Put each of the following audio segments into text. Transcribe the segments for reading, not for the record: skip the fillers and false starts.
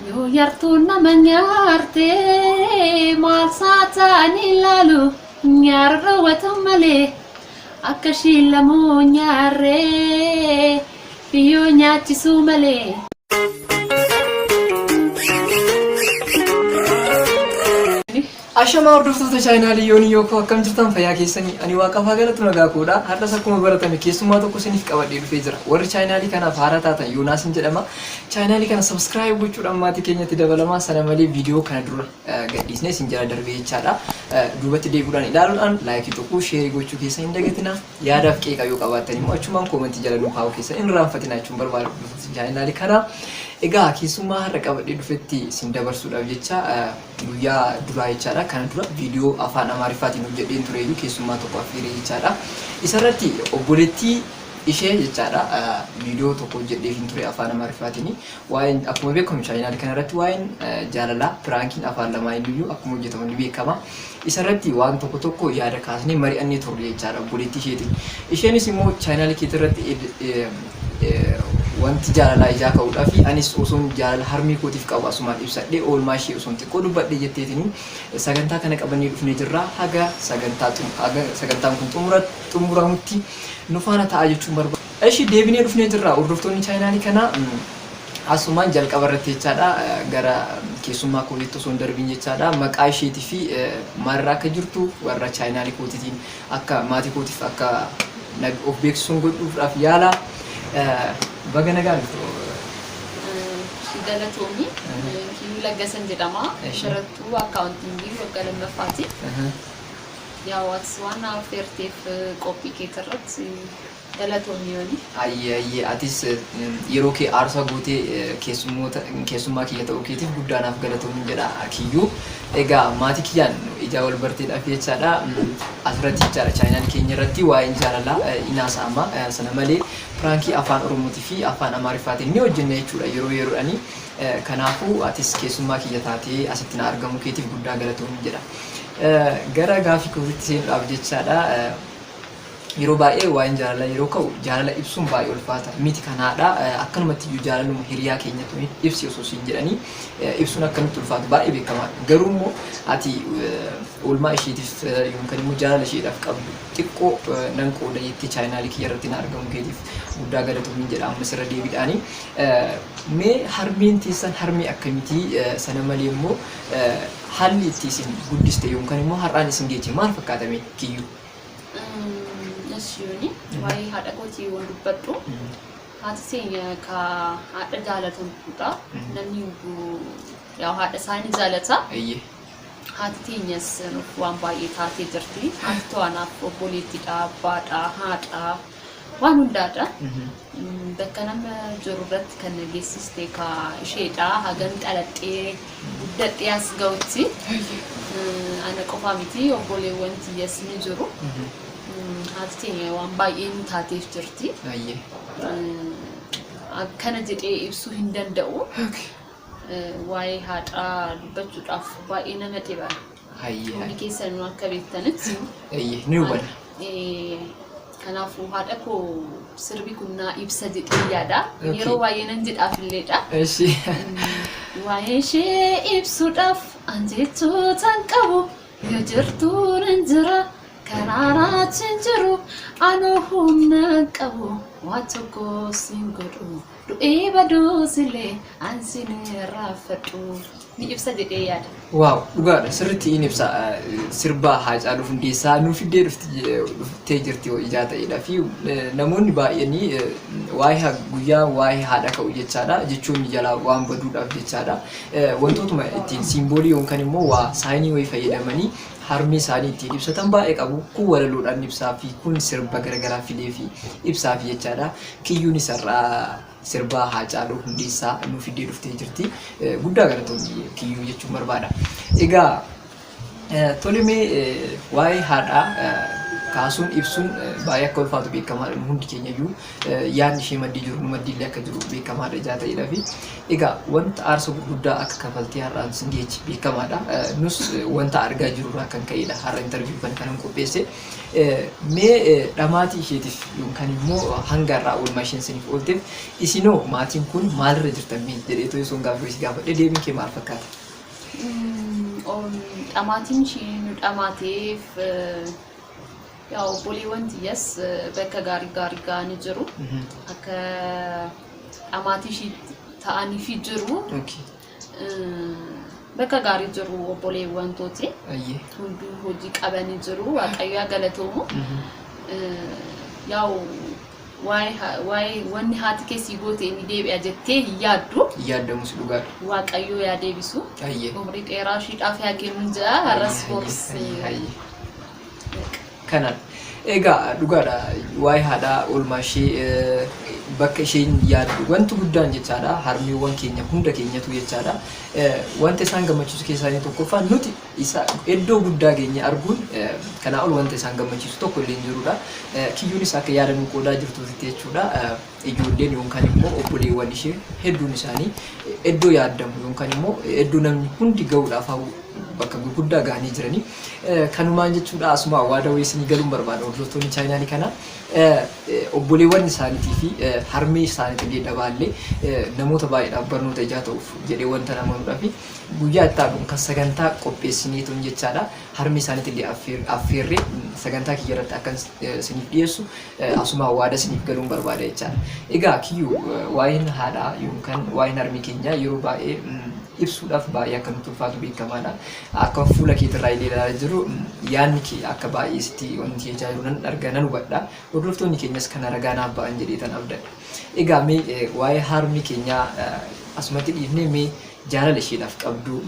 Yoo yartuun nama nyaarte maal saataan ilaalu nyaara dhoowwatan malee akka ishiin lamuu nyaarree biyyoo nyaachisuu malee. Ashamaa hordoftoota chaayinaalii Yoonii Yookoo, akkam jirtan? Fayyaa keessanii? Ani waaqaaf haa galatu, nagaa koodha. Har'as akkuma baratame keessummaa tokko isiniif qabadhee dhufee jira. Warri chaayinaalii kanaaf haaraa taatan, Yoonaasin jedhama. Chaayinaalii kana subscribe gochuudhaan maatii keenyatti dabalamaa. Sana malee viidiyoo kana dura gadhiisnee isin jala darbee jechaadha. Duubatti deebi'uudhaan ilaaluudhaan like tuquu, share gochuu keessa hin dagatina. Yaadaaf qeeqa yoo qabaattan immoo achumaan comment jala nu kaa'uu keessa hin irraanfatina jechuun barbaada hordoftoota chaayinaalii kanaa. Egaa keessummaa har'a qabadhee dhufetti isin dabarsuudhaaf jecha, guyyaa duraa jechaadha. Kana dura viidiyoo afaan Amaariffaatiin hojjedheen tureyyuu keessummaa tokko affeeree jechaadha. Isarratti obboleettii ishee jechaadha viidiyoo tokko hojjedheefin ture afaan Amaariffaatiin. Waa'een akkuma beekamu chaayinaal kanarratti waa'een jaalalaa prankiin afaan lamaaniyyuu akkuma hojjetamu ni beekama. Isarratti waan tokko tokko yaada kaasnee mari'annee turre jechaadha obboleettii isheetiin. Isheenis immoo chaayinaal keetirratti wanti jaalalaa ijaa ka'uudhaa fi anis osoon jaalala harmee kootiif qabu asumaan ibsadhee oolmaa ishee osoon xiqqoo dubbadhee jetteetiin sagantaa kana qabannee dhufnee jirra. Haga sagantaa haga sagantaan kun xumuramutti nu faana ta'aa jechuun barbaada. Eshi, deebinee dhufnee jirra, hordoftoonni chaayinaalii kanaa. Asumaan jalqaba irratti jechaadha, gara keessummaa kootiitti osoo hin darbiin jechaadha, maqaa isheetii fi maalirraa akka jirtu warra chaayinaalii kootiitiin akka maatii kootiif akka of beeksisuun godhuudhaaf yaala. Baga nagaan dhufte. Galatoomi. Kiyyuu Laggasan jedhama. Barattuu accounting waggaa lammaffaati. Yaa, atis waan affeerteef qophii keetirratti galatoomi, Yooni. Ayyee ayyee, atis yeroo kee aarsaa gootee keessummoota keessummaa kiyya ta'uu keetiif guddaa naaf galatoomin jedha, Kiyyuu. Egaa maatii kiyyaan ijaa wal barteedhaaf jechaadha. Asirratti jechaadha, chaayinaal keenya irratti waa'een jaalalaa in haasa'ama. Sana malee prank afaan Oromootii fi afaan Amaariffaatiin ni hojjenna jechuudha yeroo yeroodhaani. Kanaafuu atis keessummaa kiyya taatee asitti na argamuu keetiif guddaa galatoomin jedha. Gara gaafii kootitti seenuudhaaf jechaadha. Yeroo baay'ee waa'een jaalalaa yeroo ka'u jaalala ibsuun baay'ee ulfaata. Miti kanaadha. Akkanumatti iyyuu jaalaluma hiriyaa keenyatu ibsi osoo siin jedhanii ibsuun akkamitti ulfaatu baay'ee beekamaadha. Garuu immoo ati oolmaa isheetiif yookaan immoo jaalala isheedhaaf qabdu xiqqoo nan qooda jettee chaayinaalii kiyya irratti na argamu keetiif guddaa galatoomiin jedha ammas irra deebiidhaani. Mee harmeen teessan harmee akkamitii? Sana malee immoo haalli itti isin guddiste yookaan immoo har'aan isin geeche maal fakkaata mee, Kiyyuu? Eshi Yooni, waa'ee haadha kootii yoon dubbadhu, haati teenya ka haadha jaalatamtuudha. Namni hunduu yaa haadha isaa ni jaalata. Haati teenyas nuuf waan baay'ee taatee jirti. Haati too anaaf obboleettiidha, abbaadha, haadha, waan hundaadha. Bakka nama jiru irratti kan na geessiste ka isheedha. Hagan dhaladhee guddadhee as ga'utti ana qofaa miti, obboleewwan tiyyas ni jiru. Haati teenya waan baay'ee nu taateef jirti. Akkana jedhee ibsuu hin danda'u. Waa'ee haadhaa dubbachuudhaaf baay'ee nama dhiba. Hundi keessanuu akka beektanitti. Ni hubanna. Kanaafuu haadha koo sirbi kun naa ibsa jedhee yaada. Yeroo baay'ee nan jedhaaf illeedha. Waa'ee ishee ibsuudhaaf an jechootan qabu, yoo jirtu nan jira, karaaraachi hin jiru, anoo humna hin qabu, waan tokko sin godhu, du'ee baduusillee an sin irraanfadhu. Ni ibsa jedhee yaada. Wow, dhugaadha, sirriitti in ibsa. Sirba Haacaaluu Hundeessaa nu fiddee dhuftee jirti ijaa ta'edha fi namoonni baay'een waa'ee guyyaa waa'ee haadha ka'u jechaadha, jechoonni jalaa waan baduudhaaf jechaadha, wantootuma ittiin symbol yookaan immoo waa sign wayii fayyadamanii harmee isaanii ittiin ibsatan baay'ee qabu. Kun walaloodhaan ibsaa fi kun sirba garaagaraa fidee fi ibsaa fi jechaadha. Kiyyuun isarraa sirbaa Haacaaluu Hundeessaa nu fiddee dhuftee jirti. Guddaa galatoomii, Kiyyuu, jechuun barbaada. Egaa tole, mee waa'ee haadhaa Kaasuun ibsuun baay'ee akka ulfaatu beekamaadha. Nu hundi keenya iyyuu yaadni ishee maddii jiru nu maddiillee akka jiru beekamaadha ijaa ta'eedha fi egaa wanta aarsa gurguddaa akka kafaltii har'aan sin geechi beekamaadha. Nus wanta argaa jirurraa kan ka'edha har'a interview kana kanan qopheesse. Mee dhamaatii isheetiif yookaan immoo hanga har'aa oolmaa isheen siniif oolteef isinoo maatiin kun maalirra jirtan mee jedhee too osoon gaaffii si gaafadhe deebiin kee maal fakkaata? Dhamaatiin isheen nu dhamaateef yaa obboleewwan tiyyas bakka gaarii gaarii ga'anii jiru. Akka dhamaatii ishii ta'aniifi jiru. Bakka gaarii jiru obboleewwan tooti. Hunduu hojii qabanii jiru. Waaqayyo haa galatoomu. Yaa'u waa'ee wanni haati kee sii goote inni deebi'a jettee hin yaaddu. Hin yaaddamus dhugaadha. Waaqayyo yaa deebisu. Umrii dheeraa ishiidhaaf yaa kennu jedha. Har'as boris. Kanaan. Egaa dhugaadha waa'ee haadhaa oolmaa ishee bakka isheen yaaddu wanti guddaan jechaadha harmeewwan keenya hunda keenyatu jechaadha wanta isaan gammachiisu keessaa inni tokkoffaan nuti isa iddoo guddaa geenye arguun kanaa ol wanta isaan gammachiisu tokko illee hin jirudha. Kiyyuunis akka yaada nu qoodaa jirtuutti jechuudha. Ijoolleen yookaan immoo obboleewwan ishee hedduun isaanii iddoo yaadamu yookaan immoo iddoo namni hundi ga'uudhaaf hawwu bakka gurguddaa ga'anii jiranii. Kanumaan jechuudha asuma waada wayii isinii galuun barbaada hordoftoonni chaayinaalii kanaa. Obboleewwan isaaniitii fi harmee isaaniitii illee dabaallee namoota baay'eedhaaf barnoota ijaa ta'uuf jedhee wanta namanuudhaa fi guyyaa itti aanu kan sagantaa qopheessinee tun jechaadha. Harmee isaaniitii illee affeerree sagantaa kiyya irratti akkan isiniif dhiyeessu asuma waada isiniif galuun barbaada jechaadha. Egaa kiyyuu waa'een haadhaa yookaan waa'een harmee keenyaa yeroo baay'ee ibsuudhaaf baay'ee akka nutti ulfaatu beekamaadha. Akka fuula keetirraa illee ilaalaa jiru yaadni kee akka baay'ee sitti wanti jechaa jiru nan arga nan hubadha. Hordoftoonni keenyas kana ragaa naaf ba'an jedhee tan abdadha. Egaa mee waa'ee harmee keenyaa asumatti dhiifnee mee jaalala isheedhaaf qabdu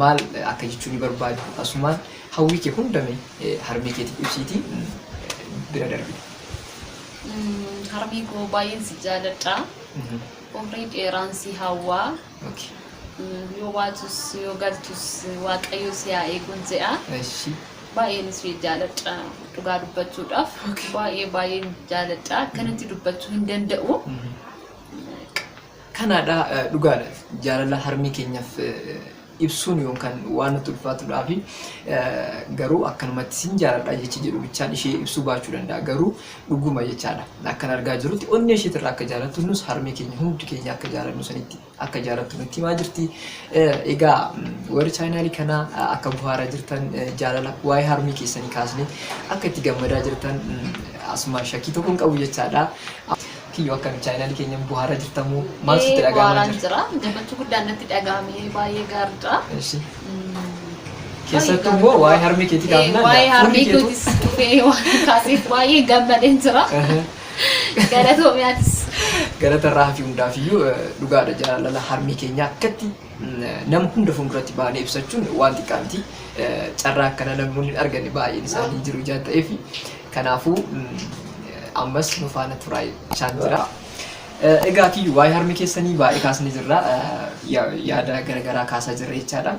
maal akka jechuu ni barbaaddu asumaan hawwii kee hunda mee harmee keetiif ibsiitii bira darbi. Harmee koo baay'een si jaaladha. Umrii dheeraan si hawwaa. Yoo baatus yoo galtus Waaqayyo si haa eeguun jedha. Baay'een si jaaladha dhugaa dubbachuudhaaf. Baay'ee baay'een jaaladha. Akkanatti dubbachuu hin danda'u. Kanaadha dhugaadha jaalala harmee keenyaaf ibsuun yookaan waan nutti ulfaatudhaa fi garuu akkanumatti sin jaaladha jechi jedhu bichaan ishee ibsuu baachuu danda'a garuu dhuguma jechaadha akkan argaa jirutti onnee isheetirraa akka jaalattu nus harmee keenya hundi keenya akka jaalannu sanitti akka jaalattu nutti himaa jirti. Egaa warri chaayinaalii kanaa akka buhaaraa jirtan jaalala waa'ee harmee keessanii kaasnee akka itti gammadaa jirtan asuma shakkii tokko hin qabu jechaadha. Kiyyoo akkam chaayinaalii keenya buhaaraa jirtamoo maal sitti dhaga'amaa Buhaaraan jira? jira. Gammachuu guddaan natti dhaga'ame baay'ee gaariidha. Eshi. Keessattuu immoo waa'ee harmee keetii kaafnaan Waa'ee fuulli harmee keetu kootis dhufee waan kaaseef baay'ee gammadeen jira. Galatoomi atis. Galata irraa hafi hundaaf iyyuu dhugaadha jaalala harmee keenyaa akkatti nama hunda fuulduratti baanee ibsachuun waan xiqqaa miti. Carraa akkana namoonni hin arganne baay'een isaanii jiru ijaan ta'eef kanaafuu ammas nu faana turaa jechaan jira. Egaa kiyyu waa'ee harmee keessanii baay'ee kaasnee jirra. Yaada garaagaraa kaasaa jirra jechaadha.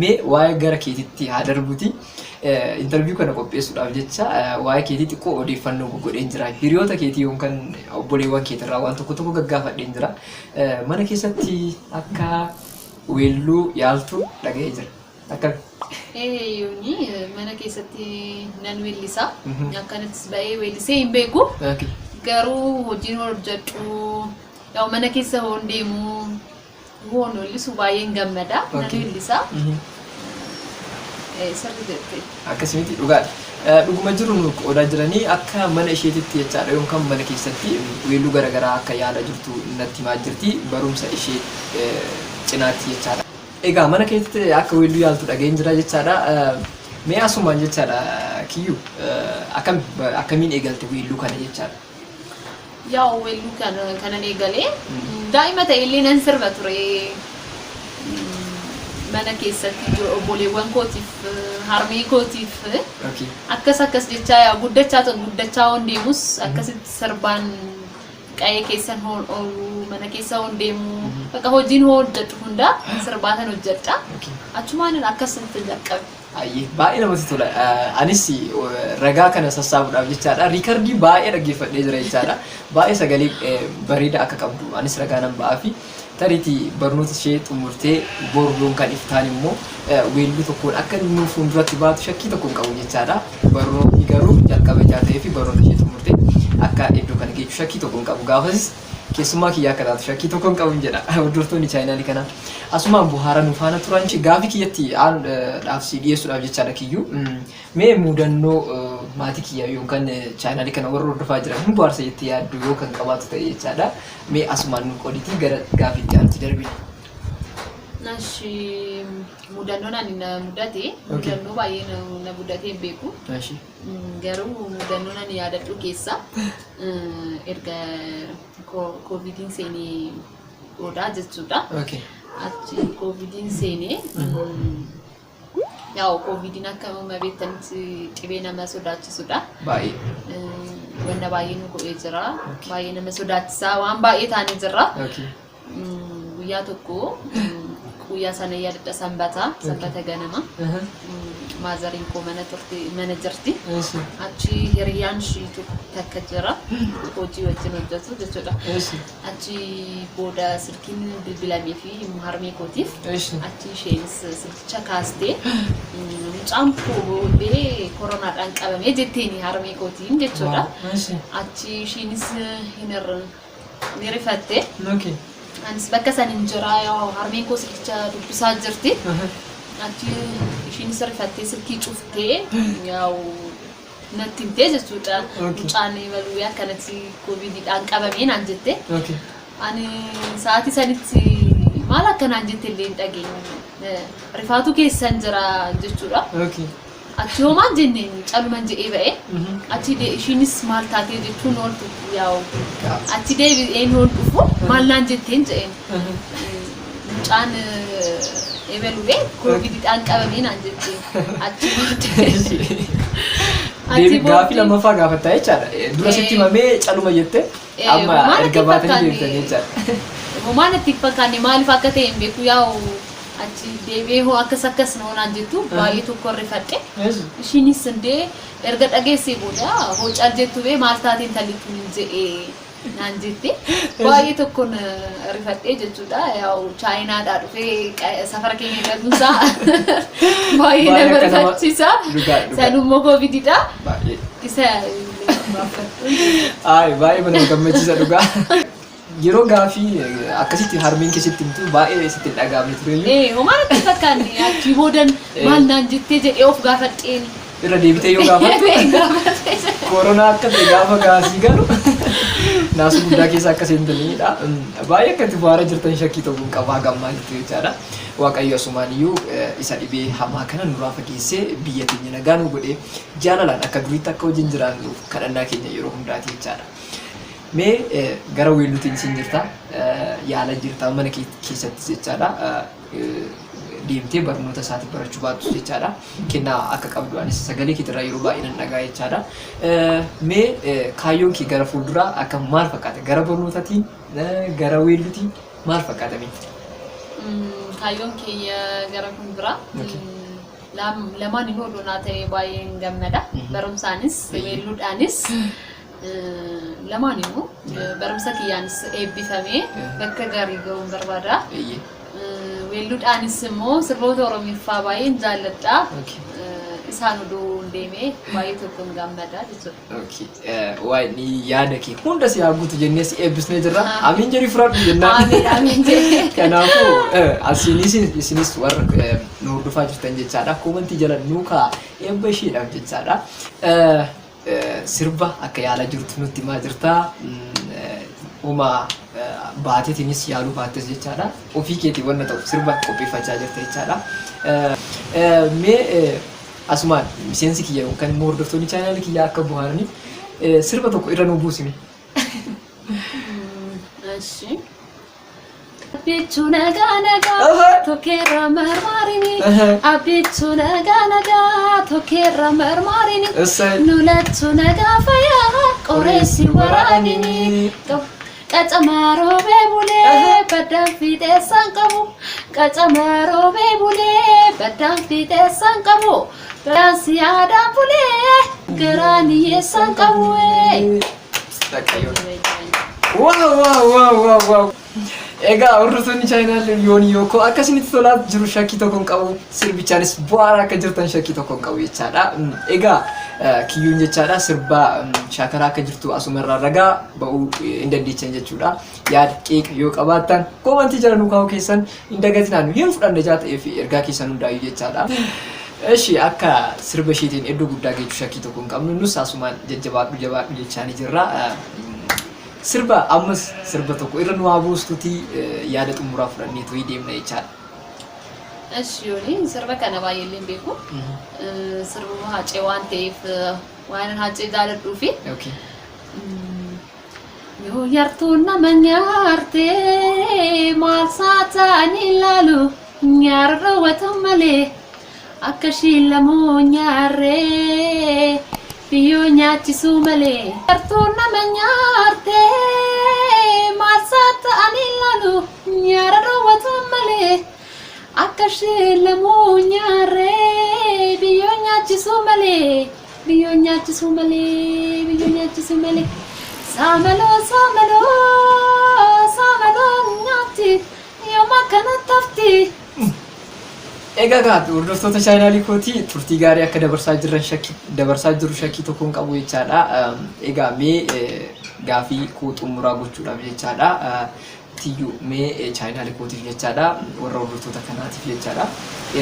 Mee waa'ee gara keetitti haa darbuti. Interview kana qopheessuudhaaf jecha waa'ee keetii xiqqoo odeeffannoo godheen jira. Hiriyoota keetii yookaan obboleewwan keetirraa waan tokko tokko gaggaafadheen jira. Mana keessatti akka weelluu yaaltu dhaga'ee jira. Akkami? Yooni mana keessatti nan weellisa. Akkanattis ba'ee weellisee hin beeku. Garuu hojiin hojjedhu yaa'u mana keessa hoon deemu hoon weellisu baay'een gammada. Nan weellisa. Sirri jette. Akkasumatti dhugaadha. Dhuguma jiru nu qoodaa jiranii akka mana isheetitti jechaadha yookaan mana keessatti weelluu garaagaraa akka yaalaa jirtu natti himaa jirti barumsa ishee cinaatti jechaadha. Egaa mana keessatti akka weelluu yaaltu dhageen jira jechaadha. Mee asumaan jechaadha kiyyuu akkam akkamiin eegalte weelluu kana jechaadha? Yaa'u weelluu kanan eegalee daa'ima ta'e illee nan sirba ture. Mana keessatti obboleewwan kootiif harmee kootiif akkas akkas jechaa yaa guddachaa guddachaa hoon deemus akkasitti sirbaan qa'ee keessan hoon oolu mana keessa hoon deemu bakka hojiin hojjedhu hunda sirbaatan hojjedha. Achumaanin akkasitti jalqabe. Ayyee, baay'ee namatti tola. Anis ragaa kana sassaabuudhaaf jechaadha. Riikardii baay'ee dhaggeeffadhee jira jechaadha. Baay'ee sagalee bareeda akka qabdu anis ragaa nan ba'aa fi tariitii barnoota ishee xumurtee boru yookaan iftaan immoo weelluu tokkoon akka nu fuulduratti baatu shakkii tokko hin qabu jechaadha. Barnootni garuu jalqaba ijaa ta'ee fi barnoota ishee xumurtee akka iddoo kana geechu shakkii tokko hin qabu. Gaafasis keessummaa kiyya akka taatu shakkii tokko hin qabu jedha. Hordoftoonni chaayinaalii kanaa asumaan buhaara nu faana turan. Gaafii kiyyatti aanuudhaaf si dhiyeessuudhaaf jechaadha kiyyuu. Mee mudannoo maatii kiyya yookaan chaayinaalii kana warra hordofaa jiran hin bohaarsa jettee yaaddu yoo kan qabaatu ta'e jechaadha. Mee asumaan nu qooditii gara gaafiitti aanutti darbina. Ashi, mudannoon ani na mudate mudannoo baay'ee na mudatee hin beeku. Garuu mudannoon ani yaadadhu keessa erga koovidiin seenee boodaa jechuudha. Achi koovidiin seenee, yaa'u koovidiin akka amma beektanitti dhibee nama sodaachisudha. Baay'ee. Wanna baay'ee nu godhee jira. Baay'ee nama sodaachisaa waan baay'ee taanee jirra. Guyyaa tokko, guyyaa sana yaadadha, sanbata ganama. Maazariin koo mana turte, mana jirti. Achi hiriyaan ishii tokko takka jira. Hojii wajjin hojjetu jechuudha. Achi booda silkiin bilbilamee fi harmee kootiif. Achi isheenis silkicha kaastee, "Mucaan koo bee koronaadhaan qabamee," jetteeni harmee kootiin jechuudha. Achi ishiinis hin ni rifatte. Anis bakka san hin jira, harmeen koo silkicha dubbisaa jirti. Achi ishiinis rifattee silkii cuftee yaa'u natti himtee jechuudha. "Mucaan baluu akkanatti koovidiidhaan qabamee," naan jette. Ani sa'aatii sanitti maal akka naan jette illee hin dhageenye. Rifaatu keessan jira jechuudha. Achi homaan jenneen caluman jedhee ba'e. Achi ishiinis maal taatee jechuun ooltu yaa'u. Achi deebi'een yoon dhufu, "Maal naan jetteen?" jedheen. "Mucaan ebelu'ee koovidiidhaan qabamee," naan jette. Achi booddee. Deebi gaaffii lammaffaa gaafattaa jechaadha. Dura sitti himamee caluma jette, amma homaa erga natti baatanii fakkaanne. deebitanii jechaadha. Homaa natti hin fakkaanne, maaliif akka ta'e hin beeku. Yaa'u achi deebi'ee hoo akkas akkas naan jettu baay'ee tokko rifadhe. Ishiinis indee erga dhageessee booda, "Hoo cal jettu bee, maal taateen intalli tun?" jedhee naan jette. Baay'ee tokkoon rifadhee jechuudha. Yaa'u Chaayinaadhaa dhufee safara keenya galuunsaa baay'ee Baay'ee nama akka nama- rifachiisa. Dhugaa, dhugaa. Sanummoo koovididha. Baay'ee. Isa baafadhu. Ay, baay'ee nama gammachiisa dhugaa. Yeroo gaafii akkasitti harmeen keessatti himtu baay'ee sitti hin dhaga'amne tureyyuu. Homaa natti hin fakkaanne. Achii boodan maal naan jettee jedhee of gaafadheen. Irra deebitee yoo gaafattu Gaafadhee. koronaa akka ta'e gaafa gaasii galu naasuu guddaa keessa akka seentanidha. Baay'ee akka itti bu'aara jirtan shakkii tokko hin qabu haga ammaa jirtu jechaadha. Waaqayyo asumaan iyyuu isa dhibee hamaa kana nurraa fageessee biyya keenya nagaa nu godhee jaalalaan akka duriitti akka wajjin jiraannuuf kadhannaa keenya yeroo hundaati jechaadha. Mee gara weelluutiin isin jirta, yaala jirta mana keessattis jechaadha. Deemtee barnoota isaatiif barachuu baattus jechaadha. Kennaa akka qabdu anis sagalee keetirraa yeroo baay'ee nan dhagaa jechaadha. Mee kaayyoon kee gara fuulduraa akka maal fakkaata? Gara barnootaatiin, gara weelluutiin maal fakkaata mee? Kaayyoon keenya gara fuulduraa lamaan inni odoo ta'ee baay'een gammada. Barumsaanis weelluudhaanis lamaaniinuu, barumsa kiyyaanis eebbifamee bakka gaarii ga'uun barbaada. Weelluudhaanis immoo sirboota Oromiffaa baay'een jaalladha. Isaan odoo hin deemee baay'ee tokkoon gammada jechuudha. Okay. Waa'ee yaada kee hunda si haa guutu jennee si eebbisnee jirra. Amiin jedhi fudhadhu jennaan. Amiin, amiin jedhe. Kanaafuu asiinis isinis warra nu hordofaa jirtan jechaadha. Koomantii jala nuu kaa eebba isheedhaaf jechaadha. Sirba akka yaalaa jirtu nutti himaa jirta. Uma baateetiinis yaaluu baattes jechaadha. Ofii keetii wanna ta'u sirba qopheeffachaa jirta jechaadha. Mee asumaan miseensi kiyya yookaan immoo hordoftoonni chaanaalii kiyyaa akka bu'aaraniif sirba tokko irra nu buusime. Eshi. Abbichuu nagaa nagaa tokkeerra marmaarini. Abbichuu nagaa nagaa tokkeerra marmaarini. Essay. Nulattuu nagaa fayyaa qoreessi waraanini. Qacamaa roobee bulee baddaan fiixeessaan qabu. Qacamaa roobee bulee baddaan fiixeessaan qabu. Baddaan si yaadaan bulee garaan hiyyeessaan qabu. Bakka yoo. Wow, wow, wow, wow, wow. Egaa hordoftoonni channel Yoonii Yookoo akka isinitti tolaa jiru shakkii tokko hin qabu. Sirbichaanis bu'aara akka jirtan shakkii tokko hin qabu jechaadha. Egaa kiyyuun jechaadha sirbaa shaakaraa akka jirtu asumarraa ragaa ba'uu hin dandeechan jechuudha. Yaada qeeqa yoo qabaattan comment jala nu kaa'uu keessan hin dagatinaa, nu hin fudhanne jaa ta'eef ergaa keessan hundaayyuu jechaadha. Eshi, akka sirba isheetiin iddoo guddaa geechuu shakkii tokko hin qabnu, nus asumaan jajjabaadhu jabaadhu jechaanii jirra. Sirba ammas sirba tokko irra nu haa buustuti yaada xumuraa fudhannee to'ii deemna jechaadha. Eshi Yooni, sirba kana baay'ee illee hin beeku. Sirbuma Hacee waan ta'eef, waan Hacee jaaladhuu fi Yoo yartuun nama nyaarte maal saataan ilaalu, nyaara raawwatan malee akka ishiin lamoo nyaarree biyyoo nyaachisuu malee. Yartuun nama nyaarte maal saataan ilaalu, nyaara raawwatan malee akka isheen lamoo nyaarree biyyoo nyaachisuu malee, biyyoo nyaachisuu malee, biyyoo nyaachisuu malee. Saamaloo, saamaloo, saamaloo nyaatti yooma kana tafti. Egaa gaa hordoftoota channelii kootii, turtii gaarii akka dabarsaa jirran shakkii dabarsaa jiru shakkii tokko hin qabu jechaadha. Egaa mee gaafii koo xumuraa gochuudhaaf jechaadha. Tiyyuu, mee channelii kootiif jechaadha, warra hordoftoota kanaatiif jechaadha.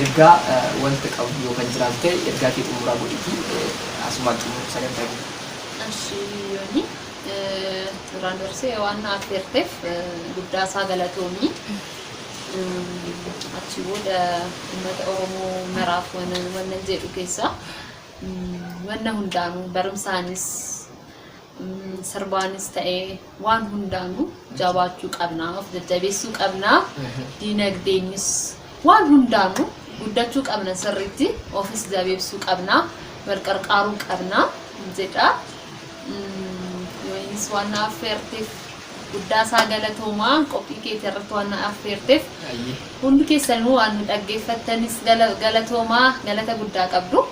Ergaa wanta qabdu yoo kan jiraatu ta'e, ergaa kee xumuraa godhiiti asumaan xumuru sagantaa kee. Eshi Yooni, duraan dursee waan na affeerteef guddaa isaa galatoomii. Achi booda uummata Oromoo maraaf wannan jedhu keessaa, wanna hundaanuu, barumsaanis sirbaanis ta'ee waan hundaanuu jabaachuu qabnaa, of jajjabeessuu qabnaa, diinagdeenis waan hundaanuu guddachuu qabna, sirriitti ofis jabeessuu qabnaa, wal qarqaaruu qabnaa jedha. Yoonis waan na affeerteef guddaa isaa galatoomaa, qophii keetii irratti waan na affeerteef. Hundi keessanuu waan nu dhaggeeffattanis galatoomaa, galata guddaa qabdu.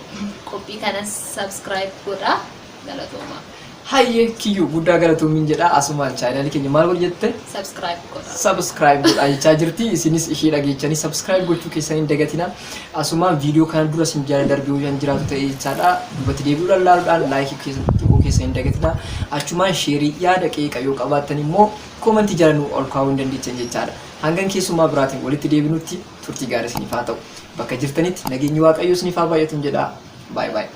Qophii kanas subscribe godhaa, galatoomaa. Hayyee Kiyyuu, guddaa galatoomiin jedha. Asumaan channelii keenya maal godhi jette? Subscribe godhaa. Subscribe godhaa jechaa jirti. Isinis ishee dhageechanii subscribe gochuu keessan hin dagatina. Asumaan viidiyoo kana dura isin jala darbee yoo jiraatu ta'e jechaadha. Duubatti deebi'uudhaan laaluudhaan likeii keessan tuquu keessan hin dagatina. Achumaan shareii, yaada qeeqa yoo qabaattan immoo commentii jala nu ol kaa'uu hin dandeechan jechaadha. Hangan keessummaa biraatiin walitti deebinutti turtii gaarii isiniif haa ta'u. Bakka jirtanitti nageenyi Waaqayyoo isiniif haa baay'atu jedha. Baay'ee baay'ee.